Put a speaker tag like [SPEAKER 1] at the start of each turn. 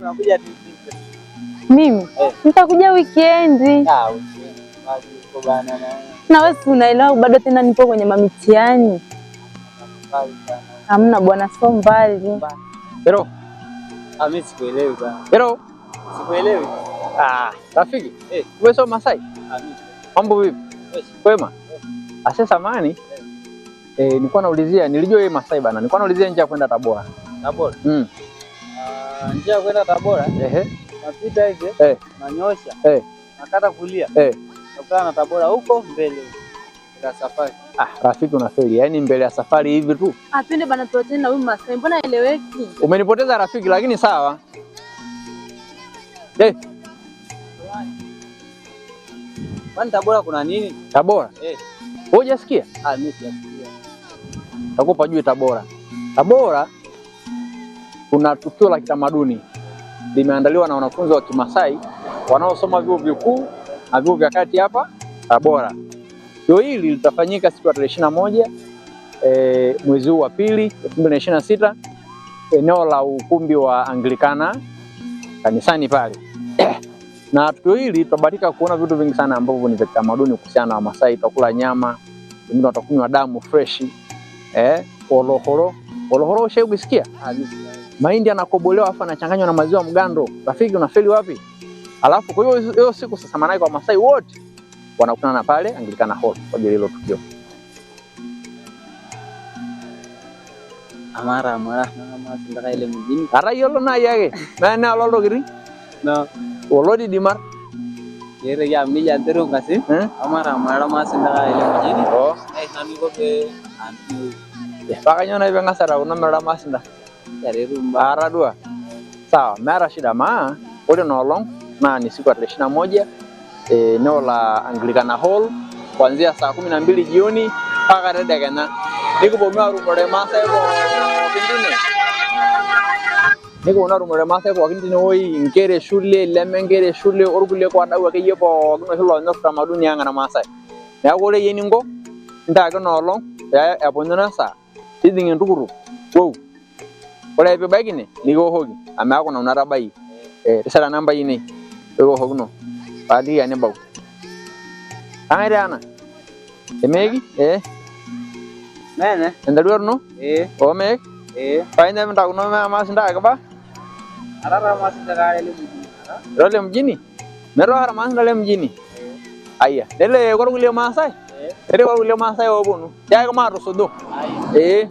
[SPEAKER 1] Unakuja
[SPEAKER 2] Mimi nitakuja weekend.
[SPEAKER 1] Ah, weekend. Basi uko bana na
[SPEAKER 2] Na wewe si unaelewa bado tena nipo kwenye mamitihani.
[SPEAKER 1] mbali sana.
[SPEAKER 2] Hamna bwana, so mbali.
[SPEAKER 3] Hello.
[SPEAKER 1] Ah, mimi sikuelewi bana.
[SPEAKER 3] Hello.
[SPEAKER 1] Sikuelewi.
[SPEAKER 3] Ah, rafiki.
[SPEAKER 1] Eh.
[SPEAKER 3] Wewe sio Masai?
[SPEAKER 1] Ah, mimi.
[SPEAKER 3] Mambo vipi? Kwema? Ase samani. Eh, nilikuwa naulizia, nilijua wewe Masai bana. Nilikuwa naulizia njia ya kwenda Tabora.
[SPEAKER 1] Tabora.
[SPEAKER 3] Mm.
[SPEAKER 1] Ah, njia ya kwenda Tabora
[SPEAKER 3] Ehe.
[SPEAKER 1] napita hivi,
[SPEAKER 3] Eh.
[SPEAKER 1] nanyosha,
[SPEAKER 3] Eh.
[SPEAKER 1] nakata kulia,
[SPEAKER 3] Eh.
[SPEAKER 1] nakutana na Tabora huko mbele. Kwa safari.
[SPEAKER 3] Ah, rafiki unafeli. Yaani mbele ya safari hivi tu.
[SPEAKER 2] Ah, twende bana tuachane na huyu Masai. Mbona eleweki?
[SPEAKER 3] Umenipoteza rafiki, lakini sawa. Eh,
[SPEAKER 1] Kwani Tabora kuna nini?
[SPEAKER 3] Tabora.
[SPEAKER 1] Eh.
[SPEAKER 3] Wewe hujasikia?
[SPEAKER 1] Ah, mimi sijasikia.
[SPEAKER 3] Takupa juu Tabora. Tabora kuna tukio la kitamaduni limeandaliwa na wanafunzi wa Kimasai wanaosoma vyuo vikuu na vyuo vya kati hapa Tabora. Tukio hili litafanyika siku ya tarehe 21 mwezi huu wa pili 2026 eneo la ukumbi wa Anglikana kanisani pale. Na tukio hili tutabahatika kuona vitu vingi sana ambavyo ni vya kitamaduni kuhusiana na Wamasai. Tutakula nyama, wengine watakunywa damu fresh. Olohoro. Olohoro ushawahi kusikia?
[SPEAKER 1] Ah, mimi sijasikia.
[SPEAKER 3] Mahindi yanakobolewa afu anachanganywa na maziwa mgando. Rafiki, unafeli wapi? Alafu kwa hiyo hiyo siku sasa, maanake kwa Masai wote wanakutana pale Anglikana Hall kwa ajili ya hilo tukio.
[SPEAKER 1] Amara amara na masindaka ile mjini.
[SPEAKER 3] Ara yiolo naaji ake naa loltokitin
[SPEAKER 1] No.
[SPEAKER 3] olodidimar
[SPEAKER 1] Yere ya mimi ya ndero ngasi.
[SPEAKER 3] eh?
[SPEAKER 1] Amara amara masindaka ile mjini.
[SPEAKER 3] Oh.
[SPEAKER 1] Eh, nami ko pe antu
[SPEAKER 3] Paa kainyoo naaji peng'as aitau nomera masinda
[SPEAKER 1] yarerumba.
[SPEAKER 3] Ara dua. Sawa, meeta shida maa ore ina olong naa ni siku ya tarehe 21 eneo la Anglikana Hall kuanzia saa 12 jioni mpaka tedekenya. Nikiponu atumore Maasai pookin tine. Nikiponu atumore Maasai pookin tinewueji, inkera e shule, leme nkera e shule, orkulie wadau akeyie pookin oshi loonyor tamaduni ang' irmaasai. Neeku ore iyie eninko, ntaaki ina olong pee eponyu ina saa, tijing'a entukutuk, wou. Ore ake piibaiki ine, nikiwoshoki amu eeku nanu atabayie. Tisira inambai ainei pikiwoshokino paaliki enibau. Kang'ae taa ena? Emeeki? Eh,
[SPEAKER 1] Mene?
[SPEAKER 3] entarua ino?
[SPEAKER 1] Eh,
[SPEAKER 3] Omeek?
[SPEAKER 1] eh.
[SPEAKER 3] Paa inyoo pintauno masinda kiba?
[SPEAKER 1] Arara masindaka ile mjini.
[SPEAKER 3] Iro le mjini? Metaa irmaasinda le mjini? Aya, nelelek orkulie maasai?
[SPEAKER 1] Eh.
[SPEAKER 3] Ketii orkulie maasai ooponu. Tiaki maatusuju.
[SPEAKER 1] Ai.
[SPEAKER 3] Ee.